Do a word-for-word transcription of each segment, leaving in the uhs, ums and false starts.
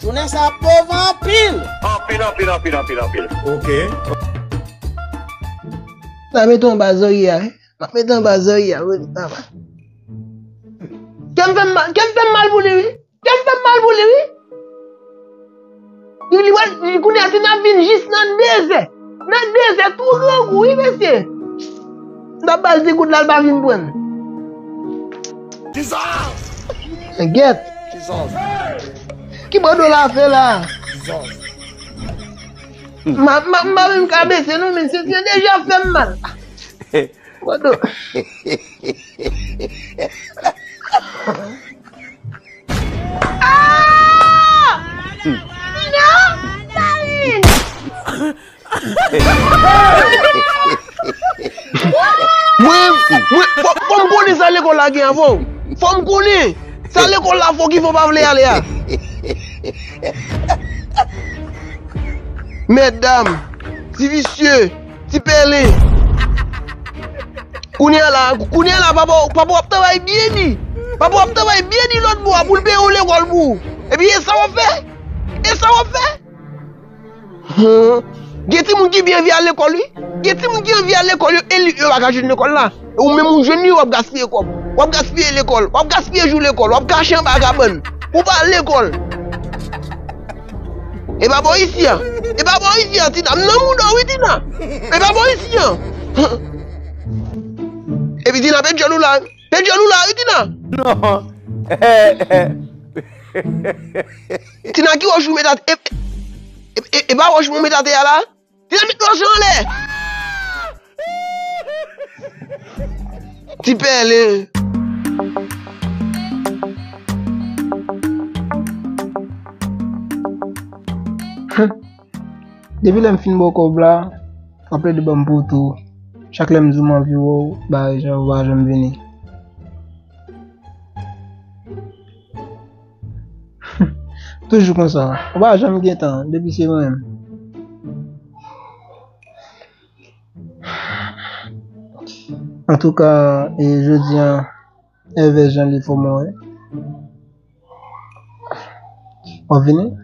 Jounen sa pòv anpil. Anpil, anpil, anpil, anpil, anpil. Ok. Sa mete yon ba zòrye a, wi. M ap mete anba zòrye a, wi, papa. Kè m fè m mal, kè m fè m mal pou li, wi. Kè m fè m mal pou li, wi. Li, li, li, kounye a, Tina vin jis nan dezè. Nan dezè, tou grangou, wi, mesye. M t ap ba l ti goud la, l pa vin pran l. Gèt. Ki bòdo la fè la? Ma, ma, ma menm ka bese, non, men se, se deja fè m mal. Bòdo. Ah! Tina! Darline! Mwen, mwen, fò, fò m konnen sa lekòl la gen avan. Fò m konnen sa lekòl la fò ki fò pa vle ale a. Mètdam, ti visye, ti pèlen. Kounye a la, kounye a la, papa, papa w ap travay byen di. Papa w ap travay byen di lòt bò a pou l peye yon lekòl pou ou. Epi e sa w ap fè? E sa w ap fè? Hum. Gen timoun ki byen anvi al lekòl, wi. Gen timoun ki anvi al lekòl, yo, e li, yo pa ka jwenn lekòl la. E ou menm ou jwenn li, w ap gaspiye kòb. W ap gaspiye lekòl. W ap gaspiye jou lekòl. W ap kache anba kabann. Ou pa al lekòl. E pa bò isi a. E pa bò isi a, Tina. M nan mouda w, wi, Tina. E pa bò isi a. Epi Tina, pe djòl ou la. Pe djòl ou la, wi, Tina. Non. Tina, ki wòch ou met atè? E, e, e, e pa wòch ou met atè a la? Tina, met wòch ou anlè. Ti pèlen. Depi lè m fin ba w kòb la, w ap plede ban m poto. Chak lè m di w m anvi wè w, bagay sa yo pa janm vini. Toujou konsa. Ou pa janm gen tan, depi se mwen menm. Antouka, e, jodi a, Èvè Jan li fò mwen wè. W ap vini?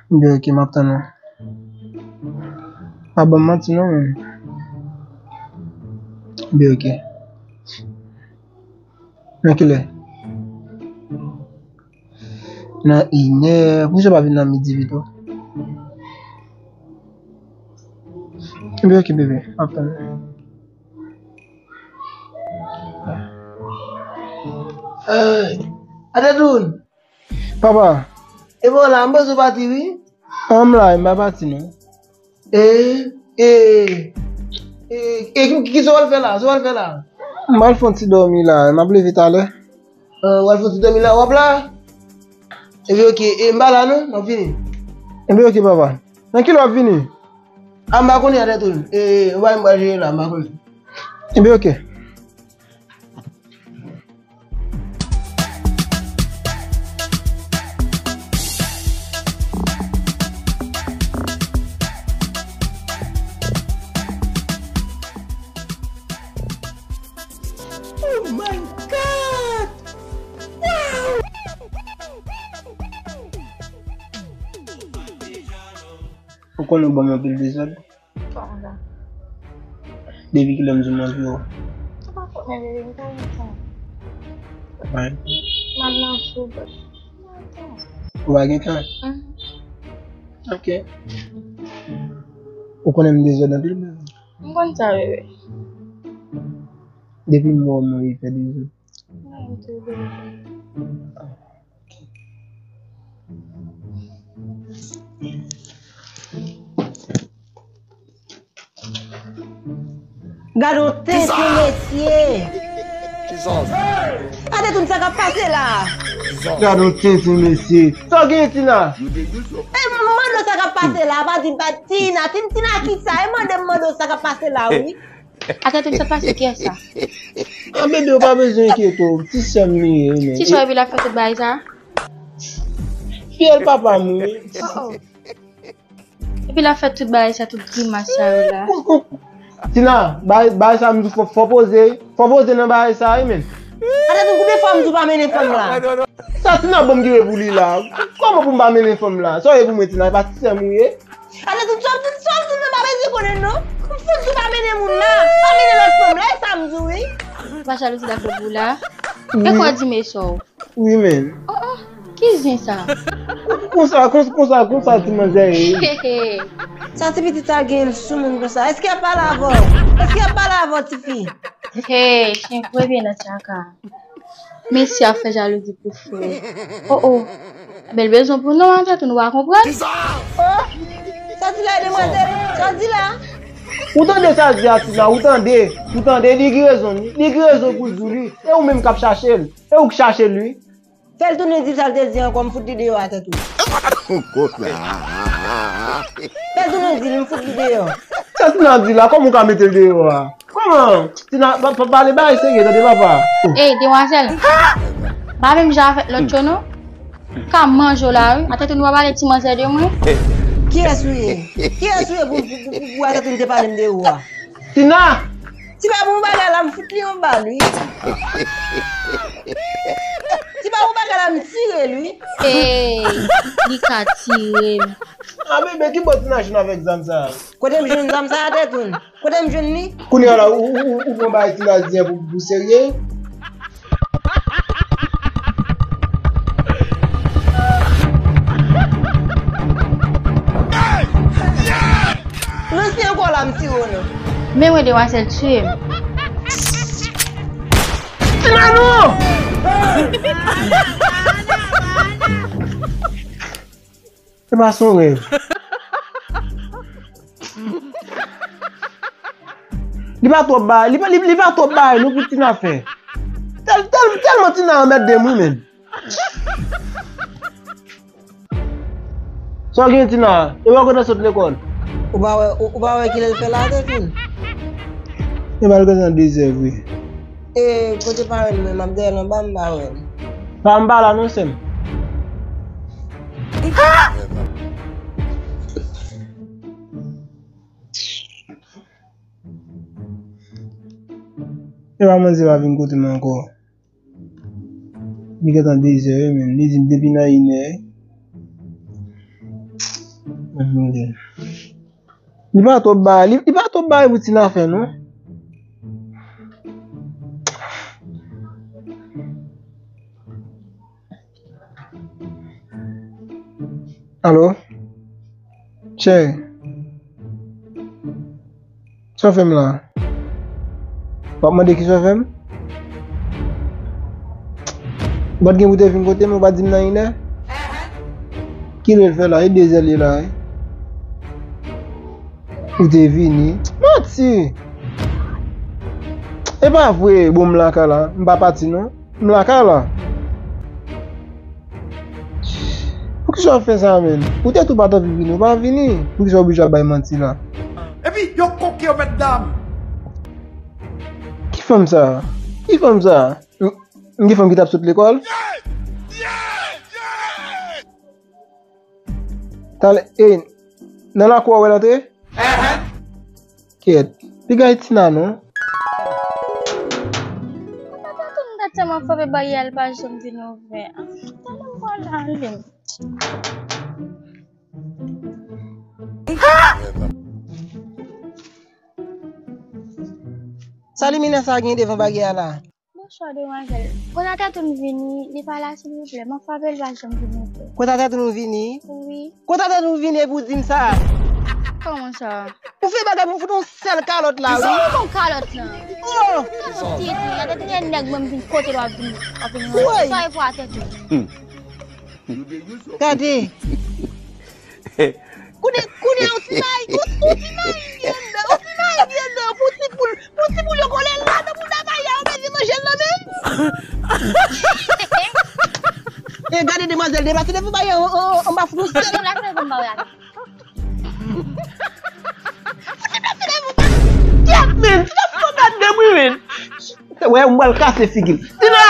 Byen, ok, m ap tann ou. Pa ban m manti non, menm. Byen, ok. Nan kilè? Nan inè. Poukisa w pa vin nan midi pito? Byen, ok, bebe. M ap tann ou. Hey, Adetoun! Papa. E bon la, m panse w pati, wi. An, m la, m pa pati, non. E, e, e, e, ki, ki sa w al fè la? Sa w al fè la? M al fè yon ti dòmi la, m ap leve talè. Ah, w al fè yon ti dòmi la, w ap la? Ebyen, ok, e, m pa la, non, m ap vini. Ebyen, ok, papa. Nan kilè w ap vini? Ah, m pa konnen, Adetoun. E, ou pa, m pa jere la, m pa konnen. Ebyen, ok. Oh my God! Wow! Ou konnen w ban m anpil dezòd. Kòman sa? Depi kilè m di w m anvi w? Ou pa konnen, bebe, m pa gen tan. Mwen. M ap nan sou bòs. M pa gen tan. Ou pa gen tan? Mhm. Ok. Ou konnen m dezòd anpil, bebe. M konn sa, bebe. Depi m wè w, m anvi fè dezòd. Mwen tou, bebe. Gad on tenten, mesye. Gade tout sa k ap pase la. Gade on tenten, mesye. Sa w genyen, Tina? E, m mande w sa k ap pase la. Pa di m pa Tina. Ti Tina ki sa? E mande m mande w sa k ap pase la, wi. Atè, tout sa pase, kiyès sa? Ah, bebe, ou pa bezwen enkyete w. Ti sè m li ye, wi, men. Ti sè w epi l ap fè tout bagay sa? Fiyèl papa m, wi. Oh, oh. Epi l ap fè tout bagay sa, tout grimas sa yo la. Tina, bagay, bagay sa m di w fò, fò poze, fò poze nan bagay sa, wi, men. Tèt ou koupe, fò m di w pa mennen fanm la. Sa Tina ban m ki vre pou li la. Kòman pou m pa mennen fanm la? Sa w ye pou mwen, Tina? E pa ti sè m ou ye? Atè tout sa, tout sa, tout sa, pa bezwen konnen non. Fò m di w pa mennen moun la. Pa mennen lòt fanm la, e sa m di w wi. Pa jalouzi la fè pou la. Wi. Fè kwa di me sa w. Wi, men. Oh, oh, ki zen sa? Konsa, konsa, konsa, konsa, ti manzè ye. Sa ti pitit sa gen sou moun konsa? Èske y ap pale avè w? Èske y ap pale avè w, tifi? Hey, chen vre vye nan tchaka. Mesye ap fè jalouzi pou frè. Oh, oh. Bèl bezwen pou non, atè tou nou pa konprann. Oh, sa di la, demwazèl? Sa di la? Ou tande sa di a, Tina, ou tande? Ou tande? Li gen rezon, li gen rezon pou l di w li. E ou menm k ap chache l. E ou k chache l, wi. Fè l tounen di l sa l te di ankò, m fout li deyò atè tou. Fè l tounen di l, m fout li deyò. Sa Tina di la, kòman ou ka mete l deyò a? Kòman? Tina, pa, pa, pale bagay serye, tande papa. Ey, demwazèl. Pa menm jan avèk lòt yo, non. Ka manje w la, wi. Atè tou nou pa pale ti manzè de mwen. Kiyès ou ye? Kiyès ou ye pou, pou, pou, pou atè tou nou te pale m de ou a? Tina! Ti pa bon bagay la, m fout li yon bal, wi. Ti pa bon bagay la, m tire l, wi. Ey, li ka tire m. A, bebe, ki bò Tina jwenn avèk zam sa a? Kote m jwenn zam sa a, Tètoun? Kote m jwenn li? Kounye a la, ou, ou, ou, ou pran bagay Tina di a pou, pou serye? Lanse ankò la, m tire w non. Men mwen demwazèl tiye m. Tina non! Se pa son rèv. Li pa twòp bagay, li pa, li, li pa twòp bagay non pou Tina fè. Tèl, tèl, tèlman Tina anmède m wi menm. Sa w gen Tina? E w kontan sot lekòl? Ou pa wè, ou, ou pa wè kilè l fè la, Tètoun? E ba l kontan dezè vre. E kote parenn mwen, m ap dèyè l anba, m pa wè l. Pa anba la non, sè m. E pa manzè pa vin kote m ankò. Li gentan dezè wi, men li di m depi nan inè. Mwen vin. Li pa twòp bagay, li, li pa twòp bagay pou Tina fè non. Alo? Cheri. Sa w fè m la? W ap mande kisa w fè m? Ou pa t gen pou te vin kote m, ou pa t di m nan inè? Kilè l fè la? E dezè l ye la, wi. Ou te vini? Manti! E pa vre, bon, m lakay la. M pa pati, non. M lakay la. Poukisa w ap fè sa, menm? Ou te tou pa t anvi vini, ou pa vini. Poukisa w oblije ap bay manti la? Epi, yo koke yo, mètdam! Ki fanm sa? Ki fanm sa? M, m gen fanm ki t ap sot lekòl? Talè, e, nan lakou a w wè l antre? Kèt, piga e Tina non. Tata tou m ta tèlman frape baryè a, li pa janm vin ouvè. Tande m pral ale. Sa liminè sa gen devan baryè a la? Bonswa, demwazèl. Kontatè tou m vini, li pa la, silvouplè. M ap frape l, pa janm vini ouvè. Kontatè tou nou vini? Wi. Kontatè tou nou vini epi w di m sa? Kòman sa? Ou fè bagay pou m fout yon sèl kalòt la, wi. Ki bon kalòt lan? Oh! Kalòt titi, atè tou gen nèg mwen m vin kote l w ap vin, w ap vin. Woy! Sa e pou atè tou. Gade. Kounye, kounye a, ou ti mayi, ou, ou ti mayi vye anndan, ou ti mayi vye anndan, pou ti poul, pou ti poul yo kole ladan bouda mayi a, ou bezwen manje l nan menm? E gade demwazèl, deplase devan mayi a, an, an, anba foutou. Deplase devan mayi a. Deplase devan mayi a. Kèt, men, ti ta fè yon bad de mwen, men. Wè, m pral kase figi l. Tina!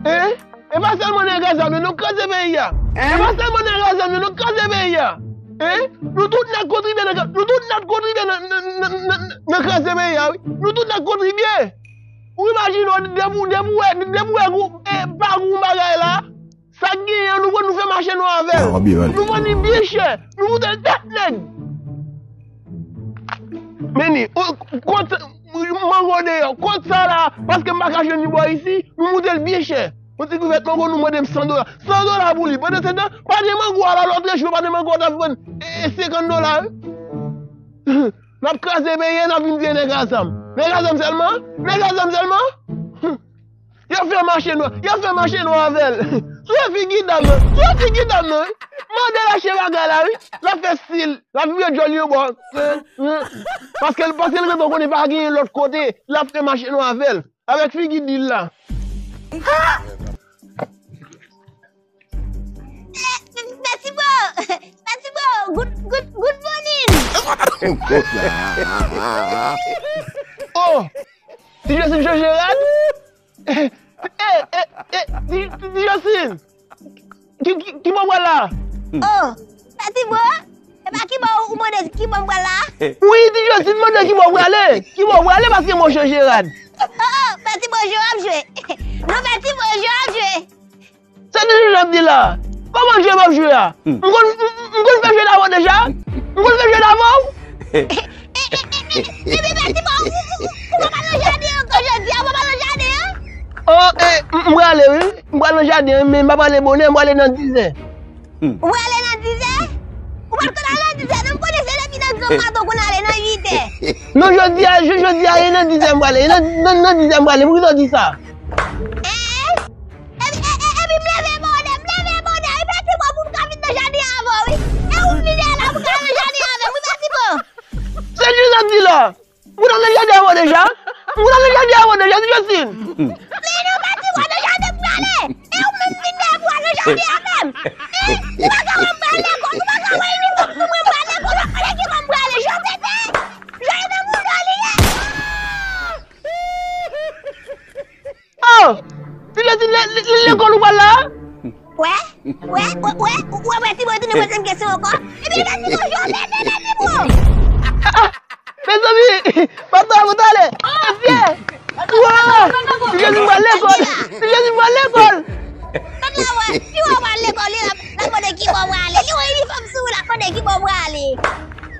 Hein? E pa sèlman nèg a zam yo, nou kraze peyi a. E pa sèlman nèg a zam yo, nou kraze peyi a. Hein? Nou tout nèt kontribye nan, nou tout nèt kontribye nan, nan, nan, nan, nan kraze peyi a, wi. Nou tout nèt kontribye. Ou imajine w, depi w, depi w wè, depi w wè gou-, e, pa gou bagay la, sa k genyen, nou pran, nou fè mache nwa avè l. Nou vann li byen chè. Nou fout l tèt nèg. Men ni, o, kont, mango deyò, kont sa la, paske m pa ka jwenn li bò isi, nou moute l byen chè. Yon ti kouvèt mango, nou mande m san dola. San dola pou li. Pandan se tan, pa gen mango a la, lòt jou, pa gen mango, t ap vann, e, e, senkant dola, wi. N ap kraze peyi a, n ap vin vye nèg a zam. Nèg a zam sèlman? Nèg a zam sèlman? Yo fè mache nwa, yo fè mache nwa avè l. Sou figi dam nan, sou figi dam nan, wi. Mande l achte bagay la, wi. L ap fè stil, l ap vire djòl yon bò. Paske, paske l gentan konnen pa genyen lòt kote, l ap fè mache nwa avè l. Avèk figi dil la. Eh, Pètibo! Pètibo! Good, good, good morning! Oh! Ti Josine chanje rad? Eh, eh, eh, eh, ti, ti, ti Josine! Ki, ki, ki bò w pral la? Oh! Pètibo! E pa ki bò ou mande ki bò m pral la? Wi, ti Josine mande ki bò w prale. Ki bò w prale paske mwen chanje rad. Oh, oh, Pètibo jwe w ap jwe. Non, Pètibo jwe w ap jwe. Sa ti Josine ap di la? Kòman jwe m ap jwe a? M konn, m, m, m konn fè jwe davan deja? M konn fè jwe davan w? Epi Pètibo, ou, ou, ou, ou pa nan jaden ankò jodi a, ou pa nan jaden an? Oh, eh, m, m prale wi. M pral nan jaden an, men m pa prale bonè, m prale nan dizè. Ou prale nan dizè? Ou pa t konn al nan dizè, non, m konnen se depi nan gran maten w konn ale nan uitè. Non, jodi a, j-, jodi a, e nan dizè m prale, e nan, nan, nan dizè m prale, poukisa w di sa? Eh? Epi, e, e, epi m leve bonè, m leve bonè, wi, Pètibo, pou m ka vin nan jaden an avè w, wi. E ou m vini la pou m ka al nan jaden an avè m, wi, Pètibo. Se di sa m di la. Ou nan jaden an deja? Ou nan jaden an deja, ti Josine? Men nou pa di mwen nan jaden m prale. E ou menm vin dèyè pou al nan jaden an menm. E ou pa ka wè m pral lekòl, ou pa ka wè inifòm pou mwen pral lekòl, w ap mande ki bò m prale. Josete, jwe nan moudo li ye. Oh! Ti Josine, le, le, le, lekòl ou pral la? Wè, wè, wè, wè, wè, wè, ti bò tounen poze m kesyon ankò. Epi, gade ti bò, jwe w tete, gade ti bò. Mezanmi, papa, mwen t ale. Mezye! Wa! Ti Jezi pral lekòl! Ti Jezi pral lekòl! Tande la, wè, pi wè w pral lekòl, li la, l ap mande ki bò w prale. Li wè inifòm sou ou, l ap mande ki bò w prale.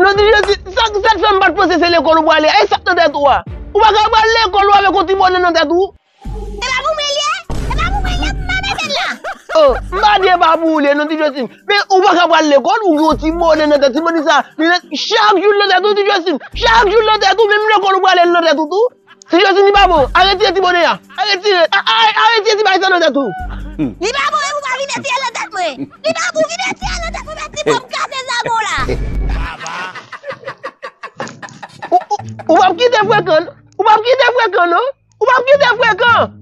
Non, Ti Jezi, sa, sa k fè m pa t panse se lekòl ou prale a? E sa k nan tèt ou a? Ou pa ka pral lekòl ou avèk yon ti bonè nan tèt ou? E pa pou mwen l ye? E pa pou mwen l ye pou m pa mete l la? Oh, m pa di e pa pou ou l ye non, Ti Josine. Men ou pa ka pral lekòl, ou gen yon ti bonè nan tèt. Ti bonè sa, li nan, chak jou l nan tèt ou, Ti Josine. Chak jou l nan tèt ou, menm lekòl ou prale l nan tèt ou tou. Ti Josine, li pa bon. Al retire ti bonè a. Al retire, a, a, al retire ti bagay sa nan tèt ou. Li pa bon, e pou pa vin retire l nan tèt mwen. Li pa pou vin retire l nan tèt mwen, men ti bò m kase zago la. Ou, ou, ou p ap kite frekan, ou p ap kite frekan non. Ou p ap kite frekan!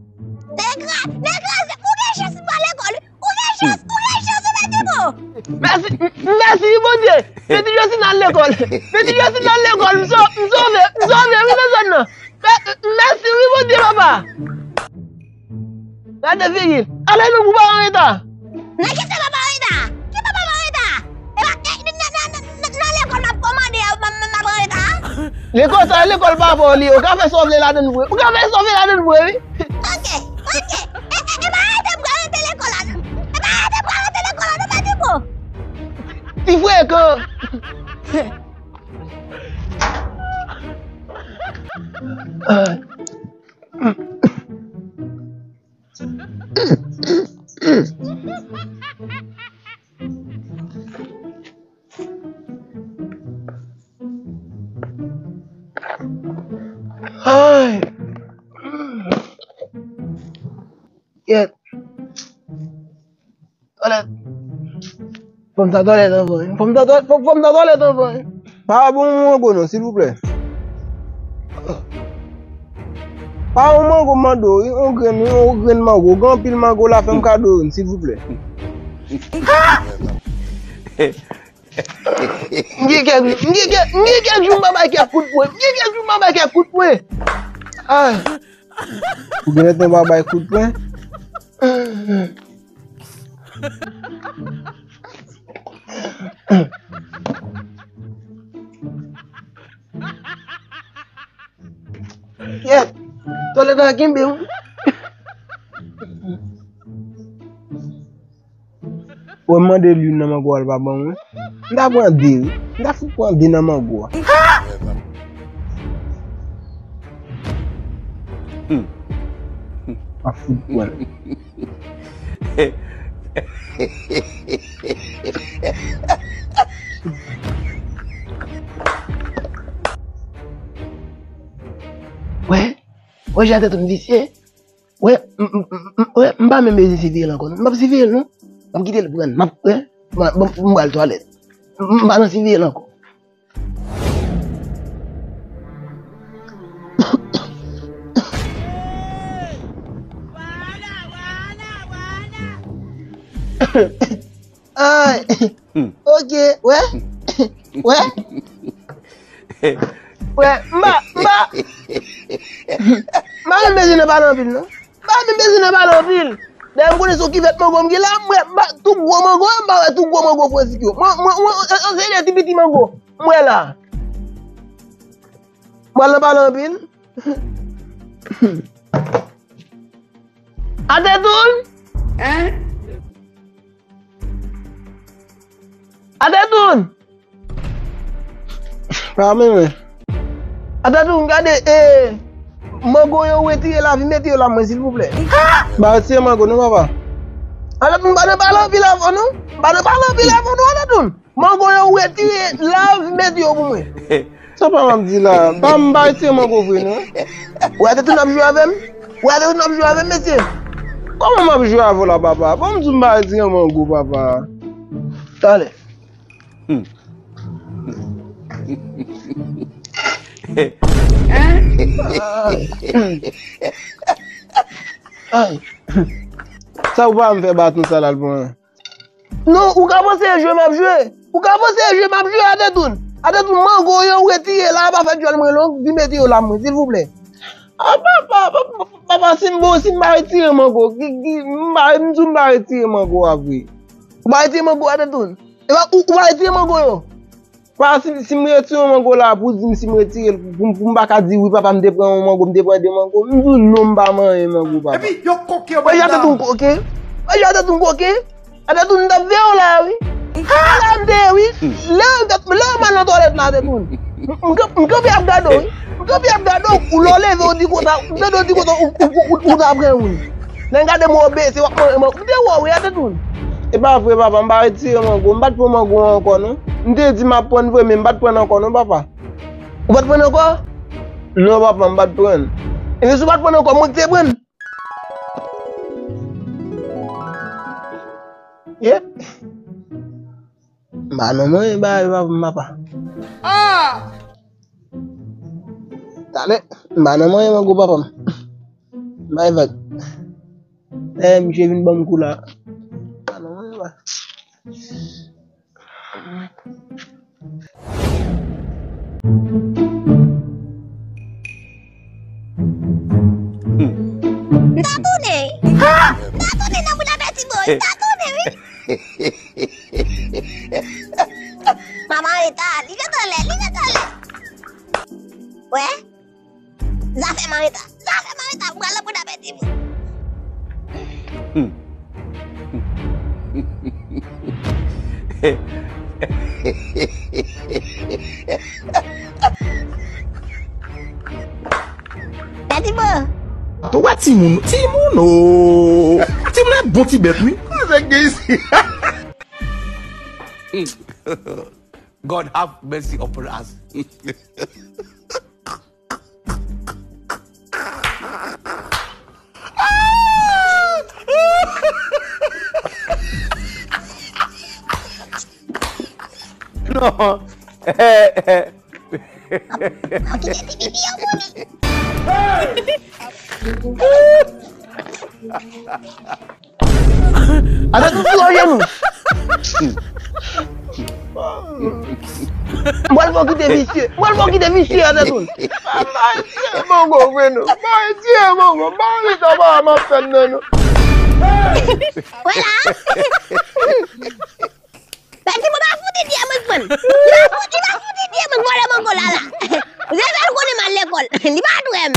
Negra, Negra, se, ou gen chans m pa lekòl wi. Ou gen chans, ou gen chans, ou mèt di bon. Mèsi, m, mèsi wi Bondye. Men Ti Josine al lekòl. Men Ti Josine al lekòl. M so-, m sove, m sove wi nan zòn nan. Mè-, mèsi wi Bondye papa. Gade figi l. Ale nou pou pa an reta. Nan kisa papa an reta? Ki papa m an reta? E pa, e, nan, nan, nan, nan, nan lekòl m ap kòmande a, m, m, m ap an reta? Lekòl sa, lekòl papa w li ye. Ou ka fè sa w vle ladann vre. Ou ka fè sa w vle ladann vre, wi. Ok, ok. E, e, e pa rete m pral rete lekòl la, non. E pa rete m pral rete lekòl la, non, mèt di bon. Ti frekan. Ah. Ay. Kèt. Tòlèt. Fanm sa tòlèt anvan wi. Fanm sa tò-, fanm, fanm sa tòlèt anvan wi. Pa ban m mango non, silvouplè. Pa yon mango m mande w wi, yon grenn wi, yon grenn mango. Gen anpil mango la, fè m kado youn, silvouplè. M gen kèk, m gen kèk, m gen kèk jou m pa bay kèk kout pwen. M gen kèk jou m pa bay kèk kout pwen. Ah. Ou gen lè tan pa bay kout pwen? Kèt, tòlèt la kenbe w. Ou mande l youn nan mango a, l pa ban mwen. M ta pran de wi. M ta fout pran de nan mango a. Hmm. A fout pran. Wè, wè jan tèt ou visye. Wè, m, m, m, m, wè, m pa menm bezwen siveye l ankò non. M p ap siveye l non. M ap kite l pran. M ap, wè, m, m, m pral twalèt. M, m pa nan siveye l ankò. Ay. Hmm. Ok, wè. Wè. Wè, m pa, m pa. M pa menm bezwen nan pale anpil non. M pa menm bezwen nan pale anpil. Dayè m konnen se yon kivèt mango m gen la, m wè, m pa, tout gwo mango, m pa wè tout gwo mango Francis yo. Mwen, mwen, mwen, yon seri de ti piti mango. M wè la. M pral nan pale anpil. Atetoun? Hein? Atetoun? Pa menm. Atetoun, gade, e, mango yo retire la, vin mete yo la mwen, silvouplè. M pa retire mango non, papa. Atetoun, pa nan pale anpil avè w non. Pa nan pale anpil avè w non, Atetoun. Mango yo retire la, vin mete yo pou mwen. Sa pa m ap di la. Pa m pa retire mango vre non. Ou Atetoun ap jwe avè m? Ou Atetoun ap jwe avè m, mesye? Kòman m ap jwe avè w la, papa? Ban m di w m pa retire mango, papa. Talè. Hmm. Ay. Sa ou pa m fè baton sa la l pran? Non, ou ka panse e jwe m ap jwe. Ou ka panse e jwe m ap jwe, Atetoun. Atetoun, mango yo ou retire la, pa fè dyòl mwen long, vin mete yo la mwen, silvouplè. A, papa, papa, papa, si m bon, si m pa retire mango, ki, ki, m pa, m di w m pa retire mango a vre. Ou pa retire mango, Atetoun? E pa, ou, ou pa retire mango yo? Pa, si, si m retire yon mango la, pou di m si m retire l, pou, pou m pa ka di, wi, papa, m te pran yon mango, m te pran de mango. M di w non, m pa manyen mango, papa. Epi, yo koke yo. Wè, Atetoun koke. Wè, Atetoun koke. Atetoun, m t ap veye w la, wi. A la m te ye, wi. Lè, lè w mal nan twalèt la, Atetoun. M, m, m kanpe ap gade w, wi. M kanpe ap gade w, ou lè w leve, w di konsa, m tande w di konsa, ou, ou, ou, ou, ou ta pran youn. Lè m gade m wè w bese, w ap manje mango. M te wè w, wi, Atetoun. E pa vre, papa, m pa retire mango. M pa t pran mango ankò, non. M te di m ap pran vre, men m pa t pran ankò, non, papa. Ou pa t pran ankò? Non, papa, m pa t pran. Ebyen, si w pa t pran ankò, mwen ki te pran. Ye? M pa nan manyen bagay, papa, m papa. Ah! Talè, m pa nan manyen mango papa m. M bay vag. Dayè, misye vin ban m kou la. M pa nan manyen bagay. M ta tounen. Ha! M ta tounen nan moun a Bèti Boy. M ta tounen, wi. Manman Rita, li ret anlè, li ret anlè. Wè? Zafè Marita, zafè Marita, m pral nan moun a Bèti Boy. Bèti Boy. Ou wè timoun, timoun o. Timoun e bon ti bèt, wi. Kòman sa k gen isi? God have mercy upon us. Non. Kite ti pipi an pou li. Atetoun sou ajenou. M pral fè w kite visye. M pral fè w kite visye, Atetoun. M pa retire mango vre non. M pa retire mango. M pa retire mango, m ap fè m nan non. Wè la. Bèti Boy pa fout di mwen pran. Li pa fout, li pa fout di mwen vòlè mango la la. Revèl konnen m al lekòl. Li pa t wè m.